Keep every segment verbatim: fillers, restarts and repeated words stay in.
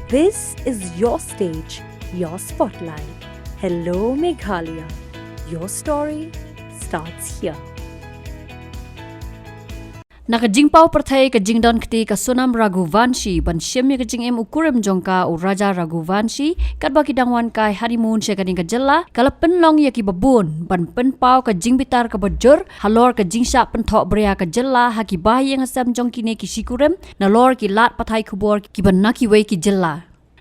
This is your stage, your spotlight. Hello Meghalaya. Your story starts here. Na ka jingpaw pyrthei ka jingdon kti ka Sonam Raghuvanshi ban shim ïa ka jingim u kurim jong ka u Raja Raghuvanshi katba ki dang wan kai honeymoon sha kane ka jylla, ka la pynlong ïa kiba bun ban pynpaw ka jingbitar kaba jur halor ka jingshah pynthohbria ka jylla ha ki bahaïing hasem jong kine ki shikurim nalor ki lad pathai khubor kiba na kiwei ki jylla.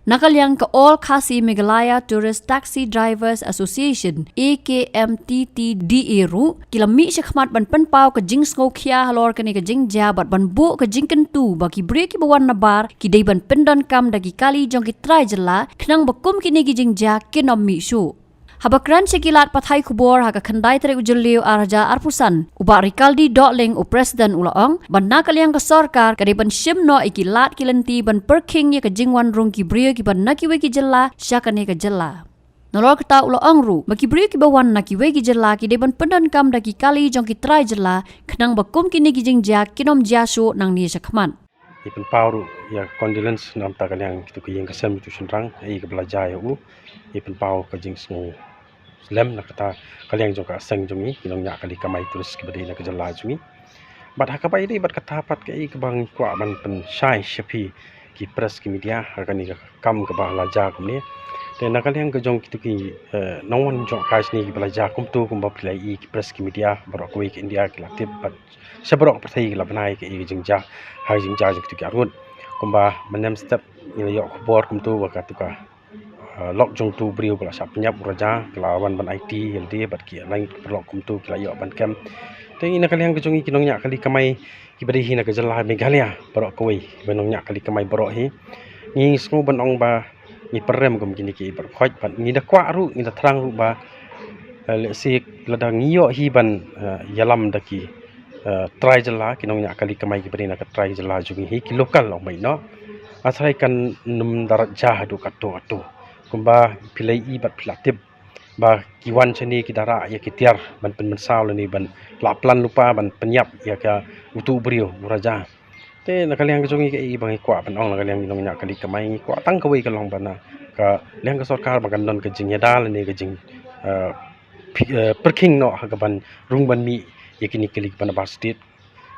Na ka liang ka All Khasi Meghalaya Tourist Taxi Drivers Association, A K M T T D A ruh, ki la mih shakhmat ban pynpaw ka jingsngewkhia halor kane ka jingjia bad ban buh ka jingkyntu ba ki briew kiba wan nabar ki dei ban pyndonkam da ki kali jong ki trai jylla khnang ba kum kine ki jingjia kin ym mih shuh. Haba kren sha ki lad pathai khubor ha ka khyndai tarik u Jylliew ar hajar arphew san, u Bah Rikaldi Dohling u President u la ong ba na ka liang ka sorkar ka dei ban shim noh ïa ki lad ki lynti ban pyrkhing ïa ka jingwan rung ki briew kiba na kiwei ki jylla sha kane ka jylla. Nalor kata u la ong ruh ba ki briew kiba wan na kiwei ki jylla ki dei ban pyndonkam da ki kali jong ki trai jylla khnang ba kum kine ki jingjia kin ym jia shuh nangne shakhmat. Ngi pynpaw ruh ïa condolence namar ka liang kito ki ïing ki sem kito shynrang, ïa kaba la jia ïa u. Ngi pynpaw ka jingsngewlem na kata ka liang jong ka seng jong ngi ki nongñiah kali kamai tourist kiba dei na ka jylla jong ngi. Bad ha kaba ïadei bad kata pat kaei kaba ngi kwah ban pynshai sha phi ki press ki media ha kane ka kam kaba la jia kumne. Te na ka liang ka jong kito ki, eh, nongwan jong ka shini kiba la jia kumto kumba phi la ïohi ki press ki media baroh kawei ka India ki la tip bad sha baroh ka pyrthei ki la bnai kaei ka jingjia ha ka jingjia jong kito ki arngut. Kumba mynne mynstep ngi la ïoh khubor kumto ba katu ka, eh, lok jong utu u briew ba la shah pynïap u Raja ka la wan ban aiti ïalade bad ki lain ki paralok kumto ki la ïoh ban kem. Te ngi na ka liang ka jong ngi ki nongñiah kali kamai kiba dei hi na ka jylla Meghalaya baroh kawei, ba nongñiah kali kamai baroh hi, ngi sngew ban ong ba ngi pyrem kum kine ki baroh khoit bad ngi da kwah ruh, ngi da thrang ruh ba, eh, lehse lada ngi ïoh hi ban, eh, ïalam da ki, eh, trai jylla, ki nongñiah kali kamai kiba dei na ka trai jylla jong ngi hi, ki local ong beit noh, nga tharai kan ym da rat jia haduh katto katto. Kumba phi la ïohi bad phi la tip ba ki wan shane ki da rah ïa ki tiar ban pynmynsaw lane ban la plan lypa ban pynïap ïa ka utu u briew u Raja. Te na ka liang ka jong ngi kaei ba ngi kwah ban ong na ka liang ki nongñiah kali kamai ngi kwah tang kawei ka long ba na ka liang ka sorkar ba kan don ka jingïada lane ka jing, eh, phi-, eh, pyrkhing noh ha kaban rung ban mih ïa kine ki kali kiba nabar stet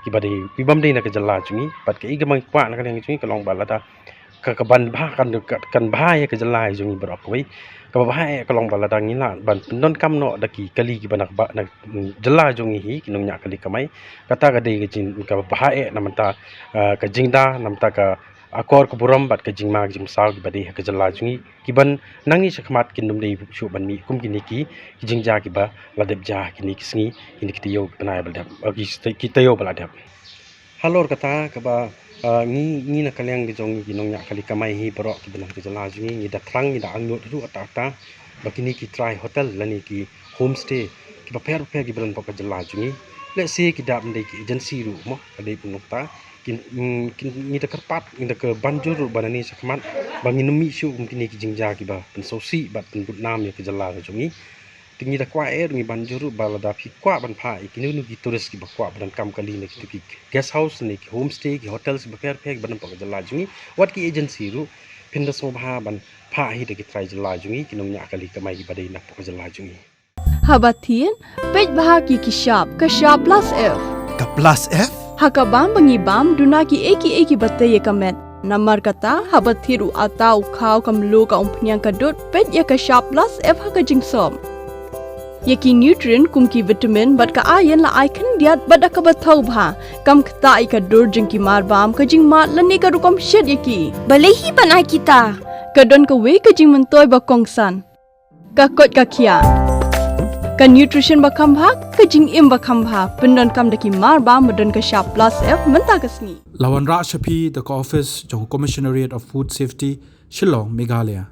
kiba dei, ki bym dei na ka jylla jong ngi. Bad kaei kaba ngi kwah na ka liang jong ngi ka long ba lada ka, kaban bha kan, kan bha ïa ka jylla jong ngi baroh kawei. Kaba bha eh ka long ba lada ngi lah ban pyndonkam noh da ki kali kiba na ka ba, na, mm, jylla jong ngi hi ki nongñiah kali kamai. Kata ka dei ka jing, kaba bha eh namar ta, ah, ka jingda namar ta ka akor ka burom bad ka jingma ka jingmynsaw kiba dei ha ka jylla jong ngi, kiban nangne shakhmat kin ym dei shuh ban mih kum kine ki, ki jingjia kiba la dep jia kine ki sngi, kine ki taïew ki bnai ba la dep, eh, ki sta-, ki taïew ba la dep. Halor kata kaba, ah, ngi, ngi na ka liang ka jong ngi ki nongñiah kali kamai hi baroh kiba na ka jylla jong ngi, ngi da thrang, ngi da angnud ruh katta katta ba kine ki trai hotel lane ki homestay kiba pher pher kiba don hapoh ka jylla jong ngi, lehse ki da ym dei ki agency ruh mo, ka dei pynlong ta ki, mm, ki, ngi da kyrpad, ngi da kyrban jur ruh ba nangne shakhmat ba ngin ym mih shuh kum kine ki jingjia kiba pynsngewsih bad pynbudnam ïa ka jylla ka jong ngi. Te ngi da kwah eh ruh, ngi ban jur ruh ba lada phi kwah ban phah ïa kino kino ki tourist kiba kwah ban donkam kali na kito ki guest house ne ki homestay, ki hotels kiba pher pher kiba don hapoh ka jylla jong ngi, wat ki agency ruh, phin da sngewbha ban phah hi da ki trai jylla jong ngi, ki nongñiah kali kamai kiba dei na hapoh ka jylla jong ngi. Haba thied, peit bha ki, ki shap, ka shap plus F. Ka plus F? Ha ka bam ba ngi bam, duna kiei kiei kiba tei ïa ka met. Namar kata, haba thied u atta, u khaw, ka mluh, ka umphniang, ka dud, peit ïa ka shap plus F ha ka jingsop. Ïa ki nutrient kum ki vitamin bad ka iron la ai khyndiat bad da kaba thaw bha. Kam ktah ïa ka dur jong ki mar bam, ka jingmad lane ka rukom shet ïa ki. Balei hi ban ai kita? Ka don kawei ka jingmyntoi ba kongsan. Ka koit ka khiah. Ka nutrition ba kham bha, ka jingim ba kham bha. Pyndonkam da ki mar bam ba don ka shap plus F mynta ka sngi. La wanrah sha phi da ka office jong Commissionerate of Food Safety, Shillong, Meghalaya.